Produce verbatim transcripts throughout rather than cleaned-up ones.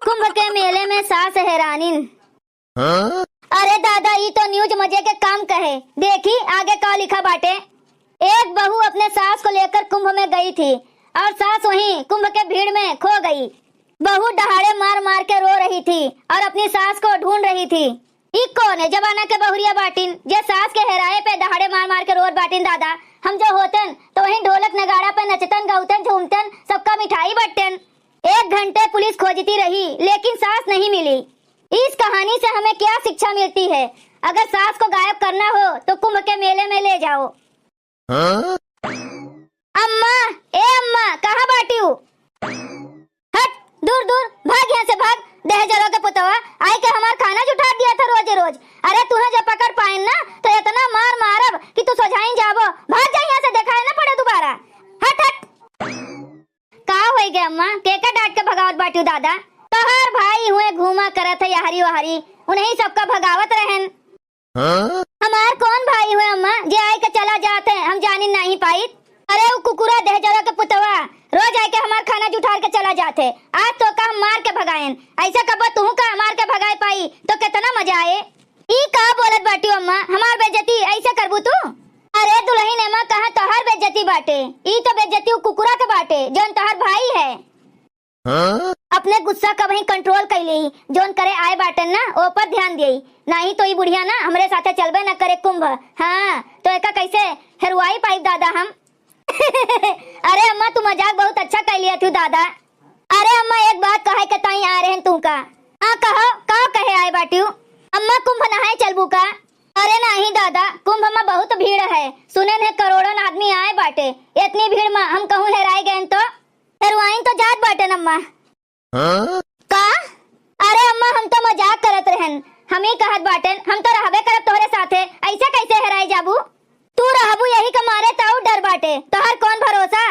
कुंभ के मेले में सास हेरानिन। हाँ? अरे दादा, ई तो news मजे के काम कहे। देखी आगे का लिखा बाटे। एक बहू अपने सास को लेकर कुंभ में गई थी और सास वहीं कुंभ के भीड़ में खो गई। बहू डहाड़े मार मार के रो रही थी और अपनी सास को ढूंढ रही थी। ई कौने जमाना के बहुरिया बाटिन जे सास के हेराए पे डहाड़े मार मार के रोत बाटिन दादा? हम जो होतन तो वहीं ढोलक नगाड़ा पे नचतन, गौतन, झूमतन, सबका मिठाई बंटतन। एक घंटे पुलिस खोजती रही लेकिन सास नहीं मिली। इस कहानी से हमें क्या शिक्षा मिलती है? अगर सास को गायब करना हो तो कुंभ के मेले में ले जाओ। हाँ? अम्मा, ए अम्मा, कहाँ बाटिउ? हट, दूर दूर, भाग यहाँ से भाग। दहेजरो के पुतवा, आइके हमार खाना जुठार दिया था रोजे रोज। अरे तुहें जो पकड़ पाएन ना तो इतना मार मारब कि तू सोझाइन जाबो। भाग जा यहाँ से, देखाए ना पड़े दुबारा। हट हट। का होइगे अम्मा, केका डांट के भगावत बाटिउ दादा? तोहार भाई हुए घूमा करत है यहरी वहरी, उन्हीं सबका भगावत रहेन। हाँ? हमार कौन भाई हुए अम्मा जे आइके चला जात है, हम जानिन नाहीं पाइत? अरे उ कुकुरा दहेजरो के पुतवा रोज आइके हमार खाना जुठार के चला जात है। आज तोका हम मार के भगाएन। ऐसा कब्बो तुहूँ का मार के भगाए पाई तो केतना मजा आए। ई का बोलत बाटिउ अम्मा, हमार बेइज्जती ऐसे करबू तू? अरे दुलहिन अम्मा, कहाँ तोहार बेइज्जती बाटे? ई तो बेइज्जती उ कुकुरा के बाटे जौन तोहार भाई है। हाँ? अपने गुस्सा का वहीं control कइ लेई, जौन करे आए बाटन ना, ओ पर ध्यान देई, नाहीं तो ई बुढ़िया ना हमरे साथे चलबे ना करे कुंभ। हाँ, तो एका कैसे हेरुआई पाइब दादा हम? अरे अम्मा, तू मजाक बहुत अच्छा कइ लिया तू दादा। अरे अम्मा, एक बात कहे के ताई आए रहेन तू का। हाँ कहो, का कहे आए बाटिउ? अम्मा, कुंभ नहाए चलबू का? अरे नाहीं दादा, कुंभ में बहुत भीड़ है, सुनेन है करोड़न आदमी आए बाटे, इतनी भीड़ में हम कहूँ हेराए गएन तो? हेरुआइन तो जात बाटेन अम्मा। हाँ? का? अरे अम्मा, हम तो मजाक करत रहेन। हम ही कहत बाटेन, हम तो रहबे करब तोहरे साथे, ऐसे कैसे हेराए जाबू? तू रहबू यही के मारे तो और डर बाटे, तोहर कौन भरोसा?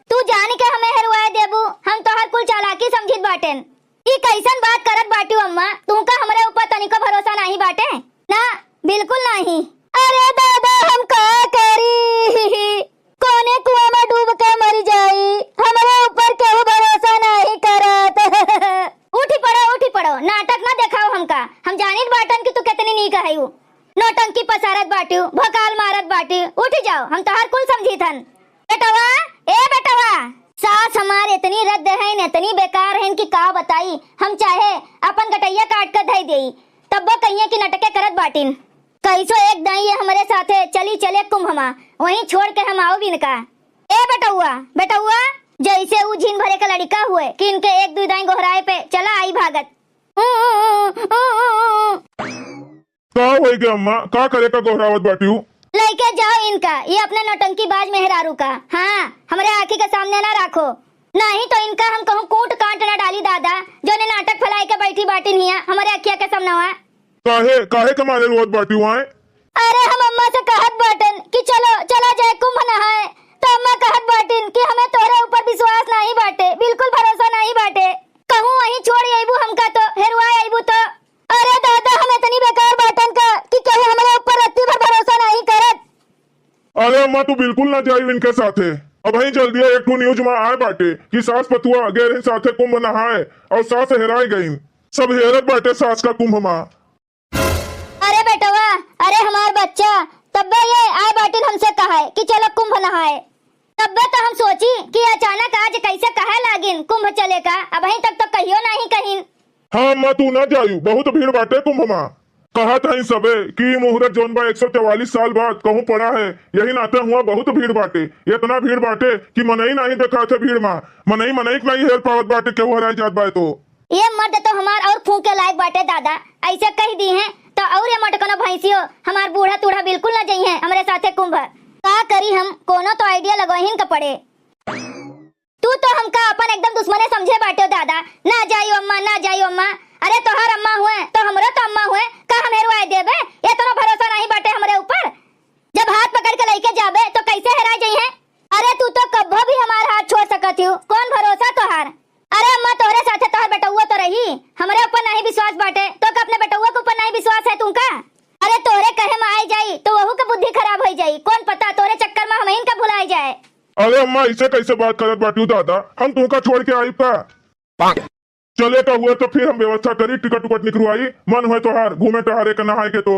तू जान के हमें हेरुआए देबू, हम तोहर कुल चालाकी समझित बाटेन। ई कैसन बात करत बाटिउ अम्मा? तुहका हमरे ऊपर तनिको भरोसा नाहीं बाटे? ना, बिल्कुल नाहीं। अरे दादा, हम का करी? कौने कुआं में डूब के मरी जाई? हमरे ऊपर केहू भरोसा नाहीं करत। उठी पड़ो, उठी पड़ो, नाटक ना देखाओ हमका। हम जानित बाटन कि तू केतनी नीक हइउ। नौटंकी पसारत बाटिउ, भोकाल मारत बाटिउ। उठी जाओ, हम तोहार कुल समझित हन। बेटवा, ए बेटवा, सास हमार इतनी रद्द हइन, इतनी बेकार हइन कि का बताई। हम चाहे अपन गटइया काट के धइ देई, तब्बो कहिए कि नटके करत बाटिन। कैसो एक दाई ये हमरे साथे चली चले कुंभ मा, वहीं छोड़ के हम आउब इनका। ए बेटउआ, बेटउआ, जैसे ऊ झीन भरे का लड़िका हुए कि इनके एक दुइ दाई गोहराए पे चला आई भागत। ऊ, ऊ, ऊ, ऊ, ऊ, ऊ। का होइगे अम्मा, का करे का गोहरावत बाटिउ? लइके जाओ इनका, ये अपने नौटंकीबाज मेहरारू का। हाँ, हमरे आँखी के सामने ना राखो, नाहीं तो इनका हम कहूँ कूट काट ना डाली दादा, जौने नाटक फैलाए के बैठी बाटिन हियाँ हमरे अँखिया के सामनवा। काहे, काहे के मारे रोवत बाटिउ आए? अरे हम अम्मा से कहत बाटन कि चलो, चला जाए कुंभ नहाए, तो अम्मा कहत बाटिन कि हमें तोहरे ऊपर विश्वास नाहीं बाटे, बिल्कुल भरोसा नाहीं बाटे, कहूँ वहीं छोड़ अइबू हमका तो, हेरुआ अइबू तो। अरे दादा, हम इतनी बेकार बाटन का कि केहू हमरे ऊपर रत्ती भर भरोसा नाहीं करत। अरे अम्मा, तू बिल्कुल ना जाइउ इनके साथे। अबहीं जल्दिया एक ठो news मा आए बाटे कि सास पतुआ गए रहे साथे कुंभ नहाए और सास हेराए गईन। सब हेरत बाटे सास का कुंभ मा। अरे बेटवा, अरे हमार बच्चा, तब्बे ये आए बाटिन हमसे कहे कि चलो कुंभ नहाए। तब्बे तो हम सोची कि अचानक आज कैसे कहे लागिन कुंभ चले का, अबहीं तक तो कहियो नाहीं कहिन। हाँ अम्मा, तू ना जाइउ, बहुत भीड़ बाटे कुंभ मा। कहत हईं सबे कि ई मुहूर्त जौन बा एक सौ चवालीस साल बाद कहूँ पड़ा है, यही नाते हुआ बहुत भीड़ बाटे। इतना भीड़ बाटे कि मनई नाहीं देखात है भीड़ मा। मनई मनई के नाहीं हेर पावत बाटे, केहू हराई जात बाटे तो। ये मर्द तो हमार और फूंके लायक बाटे दादा, ऐसे कहि दिहें तो और ये मटकनो भैंसियो हमार बूढ़ा तूढ़ा बिल्कुल ना जइहें हमरे साथे कुंभ। का करी हम, कोनो तो idea लगवहिन के पड़े। तू तो हमका अपन एकदम दुश्मने समझे बाटेउ दादा। ना जाइउ अम्मा, ना जाइउ अम्मा। अरे तोहार अम्मा हुए तो हमरो तो अम्मा हुए, का हम हेरुआए देबे? इतनो भरोसा नाहीं बाटे हमरे ऊपर। जब हाथ पकड़ के लइके जाबे तो कैसे हेराए जइहें? अरे तू तो कब्बो भी हमार हाथ छोड़ सकत हिउ, कौन भरोसा तोहार? अरे अम्मा, तोहरे साथे तोहर बेटउआ तो रही, हमरे ऊपर नाहीं विश्वास बाटे, तोका अपने बेटउआ के ऊपर नाहीं विश्वास है तुमका? अरे तोहरे कहे मा आई जाई तो वहू के बुद्धि खराब होइ जाई, कौन पता तोहरे चक्कर मा हमहिन का भुलाए जाए। अरे अम्मा, ऐसे कैसे बात करत बाटिउ दादा, हम तुमका छोड़ के आइब का? चले का हुए तो फिर हम व्यवस्था करी, टिकट उकट निकरवाई, मन होए तोहार घूमे टहरे के, नहाए के तो।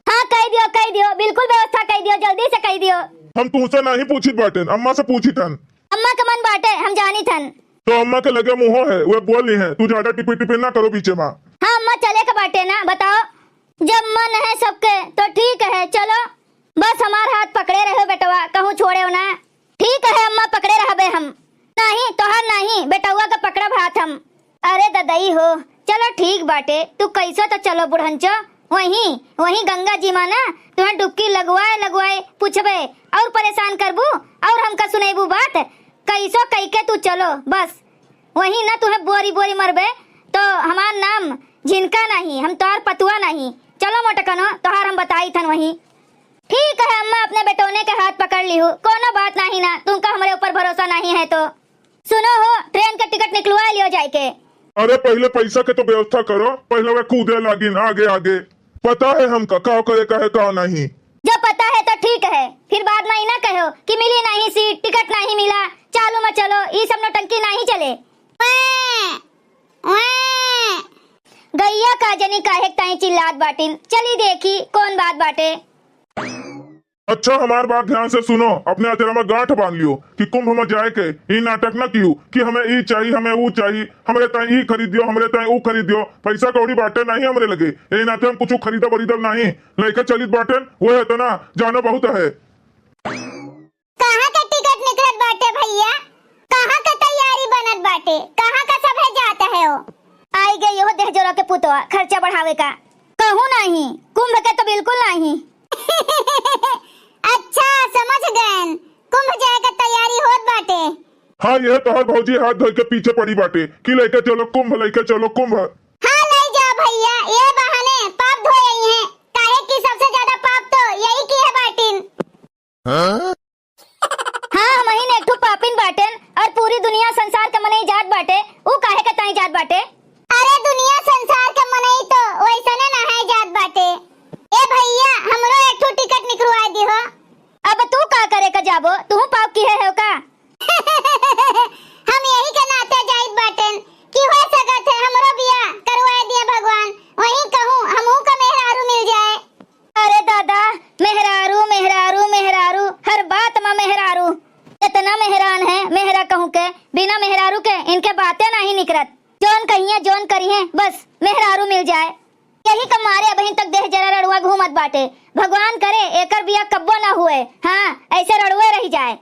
हाँ, कइ दियो, कइ दियो, बिल्कुल व्यवस्था कइ दियो, जल्दी से कइ दियो। हम तुहसे नाहीं पूछित बाटेन, अम्मा से पूछित हन। अम्मा के मन बाटे, हम जानित हन। तो अम्मा के लगे मुँहो है, वे बोल ली हैं, तू ज्यादा टिपी टिपी ना करो बीचे मा। हाँ अम्मा, चले के बाटे ना, बताओ। जब मन है सबके तो ठीक है, चलो, बस हमार हाथ पकड़े रहो बेटवा, कहूँ छोड़ेव ना। ठीक है अम्मा, पकड़े रहबे हम। नाहीं, तोहार नाहीं, बेटवा के पकड़ब हाथ हम। अरे ददई हो, चलो ठीक बाटे, तू कइसो तो चलो बुढ़ंचो, वहीं, वहीं गंगा जी मा ना तुहें डुबकी लगवाए लगवाए पूछबे, और परेशान करबू, और हमका सुनैबू बात। कइसो कइके तू चलो बस, वहीं ना तुहें बोरी बोरी मरबे, तो हमार नाम झिनका नाहीं, हम तोहार पतुआ नाहीं। चलो मोटकनो, तोहार हम बताई थन वहीं। ठीक है अम्मा, अपने बेटौने के हाथ पकड़ लिहू, कोनो बात नाहीं ना, तुमका हमरे ऊपर भरोसा नाहीं है तो। सुनो हो, ट्रेन के टिकट निकलवा लियो जाइके। अरे पहिले पैसा के तो व्यवस्था करो, पहिले वे कूदे लागिन आगे आगे। पता है हमका का करे का है का नाहीं। जब पता है तो ठीक है, फिर बाद मा ई ना कहो कि मिली नाहीं सीट, टिकट नाहीं मिला, चालू मा चलो, ई सब नौटंकी नाहीं चले। गइया का जनी काहे ताईं चिल्लात बाटिन, चली देखी कौन बात बाटे। अच्छा, हमार बात ध्यान से सुनो, अपने अचरा मा गांठ बांध लियो कि कुंभ मा जाए के ई नाटक ना कियो कि हमें ई चाही, हमें ऊ चाही, हमरे ताईं ई खरीद दियो, हमरे ताईं ऊ खरीद दियो। पैसा कौड़ी बाटे नाहीं हमरे लगे, यही नाते हम कुछ खरीदब वरीदब नाहीं, लइके चलित बाटेन, वो है तो ना, जानो बहुत है। कहाँ का टिकट निकलत बाटे भइया? कहाँ का तैयारी बनत बाटे? कहाँ का सभे जात है हो? आई गई हो देहजोरा के पुतवा, खर्चा बढ़ावे का। कहूँ नाहीं, कुंभ के तो बिल्कुल नाहीं। अच्छा, समझ गएन, कुंभ जाए का तैयारी होत बाटे। हाँ, यह तोहर भौजी हाथ धोइ के पीछे पड़ी बाटे कि लइके चलो कुंभ, लइके चलो कुंभ। हाँ, लइ जा भइया, ये बहाने पाप धोए आई हैं, काहे कि सबसे ज्यादा पाप तो यही किहे बाटिन। हाँ? हाँ, हमहिन एक ठो पापिन बाटेन और पूरी दुनिया संसार के मनई जात बाटे, ऊ काहे के ताईं जात बाटे? अरे दुनिया संसार के मनई तो वैसने नहाए जात बाटे। ए भइया, हमरो एक ठो टिकट निकरवाए दिहो। अब तू का करे का जाबो? तू पाप किहे हो का? हम यही के नाते जाइत बाटेन कि हो सकत है हमरो बियाह करवाए दिया भगवान, वहीं कहूँ हमहू का मेहरारू मिल जाए। अरे दादा, मेहरारू, मेहरारू, मेहरारू, हर बात मा मेहरारू। इतना मेहरान है, मेहरा कहूँ के, बिना मेहरारू के इनके बातें नाहीं निकरत। जौन कहिए, जौन करिए, बस मेहरारू मिल जाए। यही का मारे अबहिन तक देहजरा रड़ुआ घूमत बाटे। भगवान करे एकर बियाह कब्बो ना हुए। हाँ, ऐसे रड़ुए रहि जाए।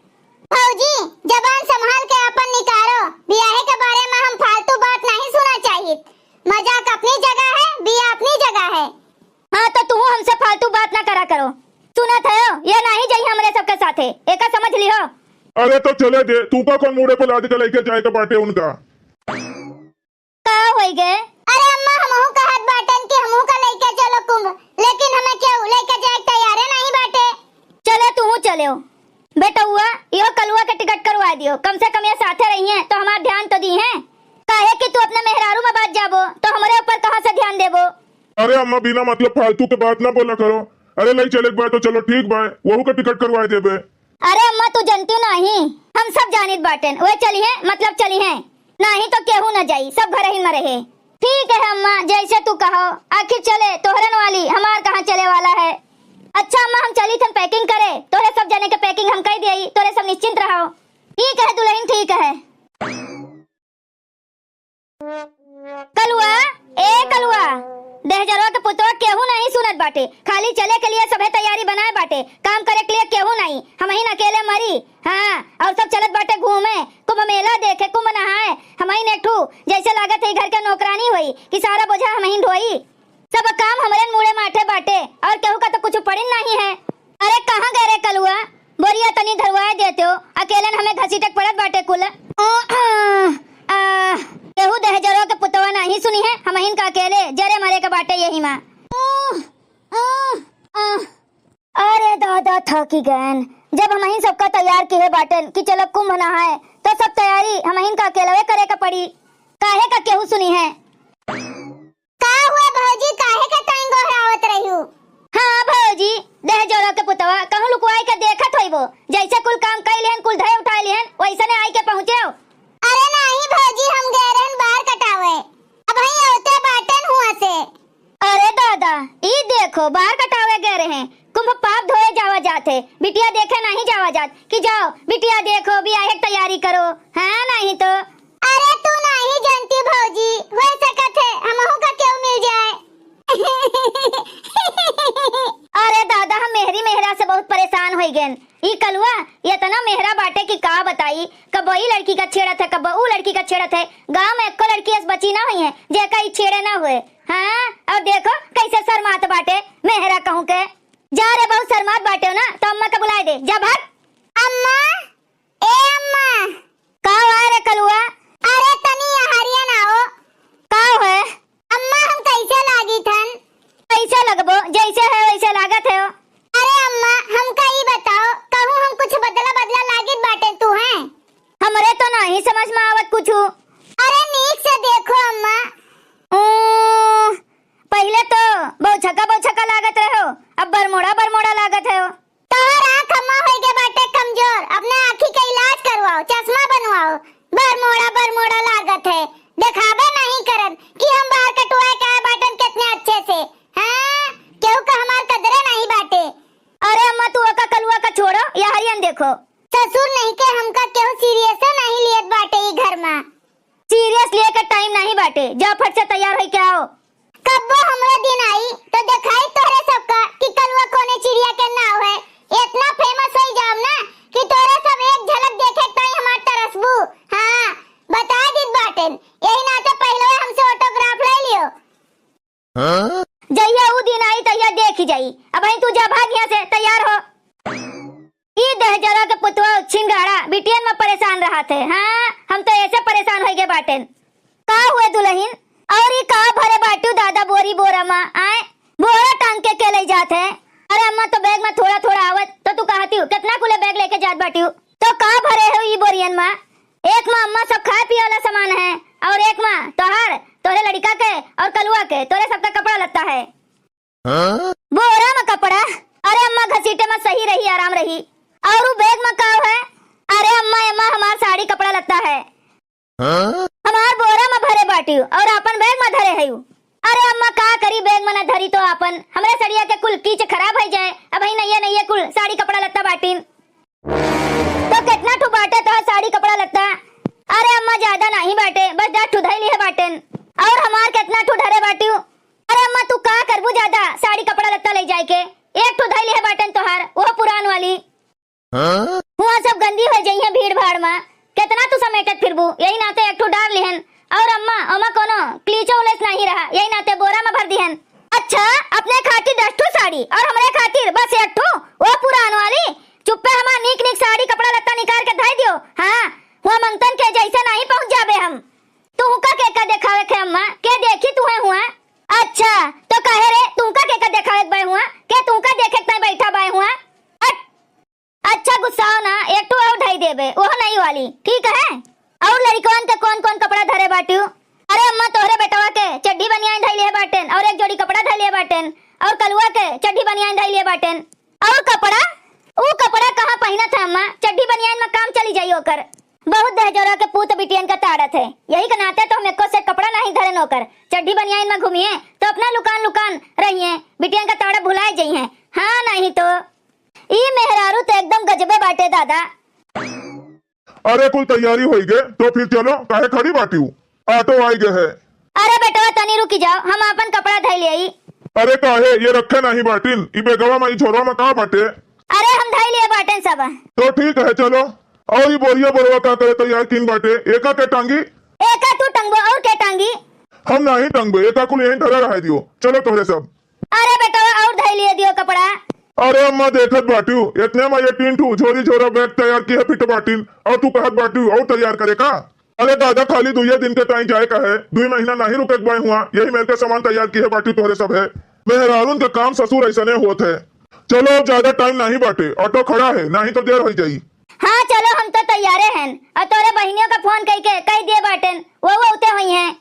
भौजी, जबान संभाल के आपन निकारो, बियाहे के बारे मा हम फालतू बात नाहीं सुना चाहित। मजाक अपनी जगह है, बियाह अपनी जगह है। हाँ, तो तुहू हमसे फालतू बात ना करा करो। सुनत हयो, ये नाहीं जाई हमरे सबके साथे, एका समझ लिहो। अरे तो चले दे, तू का कौन मूड़े पे लाद के लइके जाए के बाटे उनका? का होई गे? अरे अम्मा, हमहू कहत बाटेन कि हमहू का लइके चलो कुंभ, लेकिन हमें केहू लइके जाए के तैयारे नाहीं बाटे। चलो तुहू चलो। बेटउआ, इहो कलुआ के टिकट करवा दियो, कम से कम ये साथे रहिए तो हमार ध्यान तो दीहे। काहे कि तू अपने मेहरारू मा बात जाबो तो हमरे ऊपर कहाँ से ध्यान देबो? अरे अम्मा, बिना मतलब फालतू के बात ना बोला करो। अरे लइ चले के बा तो चलो ठीक बा, वहू का टिकट करवा देबे। अरे अम्मा, तू जनती नाहीं, हम सब जानित बाटेन, वे चलिहे मतलब चलिहे, नाहीं तो केहू न जाई, सब घरहिन मा रहे। ठीक है अम्मा, जैसे तू कहो। आखिर चले तोहरन वाली, हमार कहाँ चले वाला है। अच्छा अम्मा, हम चलित हन packing करे, तोहरे सब जने के packing हम कइ देई, तोहरे सब निश्चिंत रहो। ठीक है दुलहिन, ठीक है। कलुआ, ए कलुआ, देहजरवा के पुतवा केहू नाहीं सुनत बाटे, खाली चले के लिए सभे तैयारी बनाए बाटे, काम करे के लिए केहू नाहीं, हमहिन अकेले मरी। हाँ, और सब चलत बाटे घूमे, कुंभ मेला देखे, कुंभ नहाए, हमहिन एक ठू जैसे लागत है घर के नौकरानी होई कि सारा बोझा हमहिन ढोई। सब काम हमरे मूड़े माथे बाटे और केहू का तो कुछ पड़िन नाहीं है। अरे कहाँ गए रे कलुआ, बोरिया तनी धरवाए देते हो, अकेले न हमें घसीटे के पड़त बाटे कुल। आ, आ, केहू दहेजरो के पुतवा नाहीं सुनिहे, हमहिन का अकेले जरे मरे के बाटे यही मा। आ, आ, आ। अरे दादा, थकी गएन। जब हमहिन सबका तैयार किहे बाटेन कि चलो कुंभ नहाए, तो सब तैयारी हमहिन का अकेलवे करे के पड़ी। काहे का केहू सुनिहे? का हुआ भौजी, काहे के ताईं गोहरावत रहिउ? हाँ भौजी, दहेजरो के पुतवा कहूँ लुकवाई के देखत होइबो, जैसे कुल काम कइ लिहन, कुल धए उठाए लिहन, वैसने आइके पहुँचेउ। अरे नाहीं भौजी, हम गए रहन बार कटावे। बार कटावे गए रहे, कुंभ पाप धोए जावा जात है, बिटिया देखे नाहीं जावा जात कि जाओ बिटिया देखो, बियाहे के तैयारी करो, हाँ नाहीं तो। अरे तू नाहीं जनती भौजी, होइ सकत है हमहू का केहू मिल जाए। अरे दादा, हम मेहरी मेहरा से बहुत परेशान होइ गएन। ई कलुआ एतना मेहरा बाटे कि का बताई, कब्बो ई लड़की का छेड़त है, कब्बो ऊ लड़की का छेड़त है। गाँव में एक्को लड़की अस बची ना हुई है जेका ई छेड़े ना हुए। हाँ, अउर देखो कइसे शर्मात बाटे, मेहरा कहूँ के। जा रे, बहुत शर्मात बाटे हो ना, तो अम्मा का बुलाए दे, जा भाग। अम्मा, ए अम्मा। का हुआ रे कलुआ? अरे तनी यहरिया ना हो। का हुए? अम्मा हम कइसे लागित हन? कइसे लगबो? जइसे है वइसे लागत है हो। अरे अम्मा, हमका ई बताओ, कहूँ हम कुछ बदला बदला लागित बाटे तू हैं? हमरे तो नाहीं समझ में आवत कुछू। अरे नीक से देखो अम्मा। ऊ, पहिले तो बौछका बौछका लागत रहो, अब बरमोड़ा बरमोड़ा लागत हो। तोहर आँख अम्मा होइ गए बाटे कमजोर, अपने आँखी के इलाज करवाओ, चश्मा बनवाओ। बरमोड़ा बरमोड़ा लागत है, देखावे नाहीं करत कि हम बार कटवाए के आए बाटन कितने अच्छे से। हाँ, केहू का हमार कदरे नाहीं बाटे। अरे अम्मा, तू ओका कलुआ का छोड़ो, यहरियन देखो। ससुर नहीं के हमका केहू serious नाहीं लियत बाटे ई घर मा। Serious लिए के time नाहीं बाटे, जा फट से तैयार होई के आओ। कब्बो हमरे दिन आई तो देखाई तोहरे सबका कि कलुआ कौने चिड़िया के नाव है। एतना famous होई जाब ना कि तोहरे सब एक झलक देखे के ताई हमार तरसबू। हाँ, बता दीत बाटेन, यही नाते पहिले हमसे autograph ले लियो। जहिया ऊ दिन आई तहिया देखी जाई। अबहीं तू जा भाग यहाँ से, तैयार हो। ई दहजरा के पुतवा छिंगाड़ा बिटियन में परेशान रहत है। हाँ, हम तो ऐसे परेशान होइ गए बाटेन। का हुए दुलहिन? अउर ई का भरे बाटिउ दादा बोरी बोरा मा? आए, बोरा टांग के के लइ जात है? अरे अम्मा, तो bag मा थोड़ा थोड़ा आवत तो तू कहतिउ, कितना कुले bag लेके जात बाटिउ? तो का भरे हो ई बोरियन मा? एक मा अम्मा सब खाए पिए वाला सामान है, अउर एक मा तोहार, तोहरे लड़िका के अउर कलुआ के, तोहरे सबका कपड़ा लत्ता है। बोरा मा कपड़ा? अरे अम्मा, घसीटे मा सही रही, आराम रही। अउर उ bag मा का है? अरे अम्मा, एमा हमार साड़ी कपड़ा लत्ता है। हमार बोरा मा भरे बाटिउ अउर आपन bag मा धरे हइउ। अरे अम्मा, का करी, bag मा ना धरी तो आपन, हमरे सड़िया के कुल कीच खराब होइ जाए। अबहीं नइये नइये कुल साड़ी कपड़ा लत्ता बाटिन। तो कितना ठू बाटे तोहार साड़ी कपड़ा लत्ता? अरे अम्मा, ज्यादा नाहीं बाटे, बस दस ठू धइ लिहे बाटेन। अउर हमार कितना ठू धरे बाटिउ? अरे अम्मा, तू का करबू ज्यादा साड़ी कपड़ा लत्ता लइ जाए के? एक ठू धइ लिहे बाटेन तोहार, वो पुरान वाली। हुआँ सब गंदी होइ जइहें भीड़ भाड़ मा, कितना तू समेटत फिरबू? यही नाते एक ठू डार लिहन। अउर अम्मा, ओमा कोनो क्लीचो उलेस नाहीं रहा, यही नाते बोरा मा भर दिहन। अच्छा, अपने खातिर दस ठू साड़ी अउर हमरे खातिर बस एक ठू, वो पुरान वाली। चुप्पे हमार नीक नीक साड़ी कपड़ा लत्ता निकार के धइ दियो। हाँ, हुआँ मंगतन के जइसे नाहीं पहुँच जाबे हम। तुहका के का देखावे के अम्मा, के देखी तुहें हुआँ? अच्छा, तो काहे रे, तुहका के का देखावे के बाय हुआँ? के तुहका देखे के ताईं बैठा बाय हुआँ? अट! अच्छा गुस्साओ ना, एक ठू अउर धइ देबे, ओह नई वाली, ठीक है? अउर लड़िकवन के कौन कौन कपड़ा धरे बाटिउ? अरे अम्मा, तोहरे बेटवा के चड्ढी बनियान धइ लिहे बाटेन, अउर एक जोड़ी कपड़ा धइ लिहे बाटेन, अउर कलुआ के चड्ढी बनियान धइ लिहे बाटेन। अउर कपड़ा? ऊ कपड़ा कहाँ पहिनत है अम्मा? चड्ढी बनियान मा काम चली जाई ओकर। बहुत दहजोरा के पूत बिटियन का ताड़त है, यही के नाते तो हम एको set कपड़ा नाहीं धरेन ओकर। चड्ढी बनियान मा घूमिहें तो अपना लुकान लुकान रहिहें, बिटियन का ताड़ब भुलाए जइहें। हाँ, नाहीं तो। ई मेहरारू तो एकदम गजबे बाटे दादा। अरे कुल तैयारी होइ गए, तो फिर चलो, काहे खड़ी बाटिउ? Auto आइ गए है। अरे बेटवा, तनी रुकि जाओ, हम आपन कपड़ा धइ लेई। अरे काहे, ये रखे नाहीं बाटिन, ई बेगवा मा, ई झोरवा मा का बाटे? अरे हम धइ लिहे बाटेन सब। तो ठीक है, चलो। अउर ई बोरिया बोरवा का करे तैयार कीन बाटे, एका के टांगी? एका तू टंगबो, अउर के टांगी? हम नाहीं टंगबे, एका कुल यहीं धरा रहे दियो। चलो तोहरे सब। अरे बेटवा, अउर धइ लिहे दियो कपड़ा। अरे अम्मा, देखत बाटिउ, एतने मा ये तीन ठू झोरी झोरा bag तैयार किहे फिट बाटिन, अउर तू कहत बाटिउ अउर तैयार करे का? अरे दादा, खाली दुइये दिन के ताईं जाए का है, दुइ महीना नाहीं रुके के बाय हुआँ, यही मेर के सामान तैयार किहे बाटिउ तोहरे सब है। मेहरारून के काम ससुर अइसने होत है। चलो, अब ज्यादा time नाहीं बाटे, auto खड़ा है, नाहीं तो देर होइ जाई। हाँ, चलो, हम तो तैयारे हन, अउर तोहरे बहिनियों का phone कइके कहि दिहे बाटेन, वो, वो उते होइहें।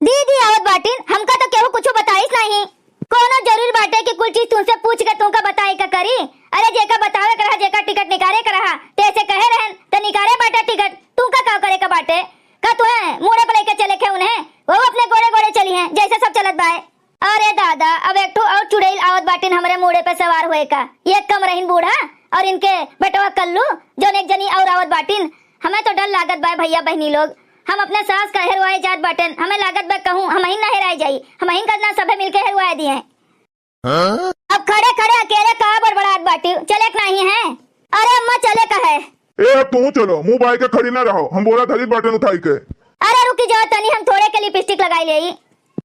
दीदी आवत बाटिन, हमका तो केहू कुछु बताइस नाहीं। कौनो जरूरी बाटे कि कुल चीज तुमसे पूछ के तुमका बताए का करी? अरे जेका बतावे के रहा, जेका टिकट निकारे के रहा, तेसे कहे रहन, त निकारे बाटे टिकट, तुमका का करे का बाटे? का तुहें मूड़े पे लेके चले के उन्हें? वो अपने गोड़े गोड़े चलिहें, जैसे सब चलत बाए। अरे दादा, अब एक ठो और चुड़ैल आवत बाटिन हमरे मूड़े पे सवार होए का। ये कम रहिन बूढ़ा और इनके बेटवा कल्लू, जौन एक जनी और आवत बाटिन। हमें तो डर लागत बा भैया बहिनी लोग, हम अपने सास का हेरवाए जात बाटेन। हमें लागत बा कहूँ हमहिन ना हेराए जाई, हमहिन का ना सभे मिलके हेरवाए दिए। हाँ? अब खड़े खड़े अकेले का बड़बड़ात बाटी, चले के नाही है? अरे अम्मा चले का है। ए, अब तू चलो, मुँह बाय के खड़ी ना रहो, हम बोरा धरित बाटेन उठाई के। अरे रुकी जाओ तनी, हम थोड़े के लिपस्टिक लगाई लेई।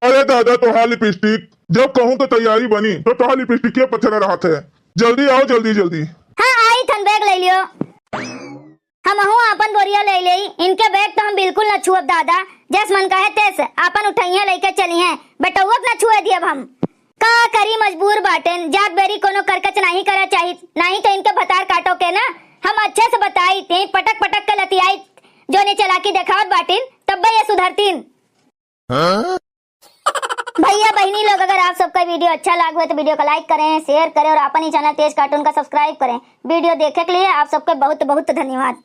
अरे दादा, तोहार लिपस्टिक, जब कहूँ के तैयारी बनी तो तोहार लिपस्टिक के पछड़ा रहत है। जल्दी आओ, जल्दी जल्दी। हाँ आई थन, बैग ले लियो। हमहू आपन बोरिया ले लेई, इनके बैग तो हम बिल्कुल न छुअब दादा। जैस मन कहे तेस आपन उठइहे लेके चलिहे, बेटउआ के न छुए दियब हम। का करी, मजबूर बाटेन, जात बेरी कोनो करकच नाही करा चाहित, नाही तो इनके भतार काटो के ना हम अच्छे से बताइत, यही पटक पटक के लतियाइत, जौन ये चालाकी देखावत बाटिन तब्बे ये सुधरतीन। हाँ? भैया बहिनी लोग, अगर आप सबका वीडियो अच्छा लाग हुए तो वीडियो को लाइक करें, शेयर करें और आपन ही चैनल तेज कार्टून का सब्सक्राइब करें। वीडियो देखे के लिए आप सबके बहुत बहुत धन्यवाद।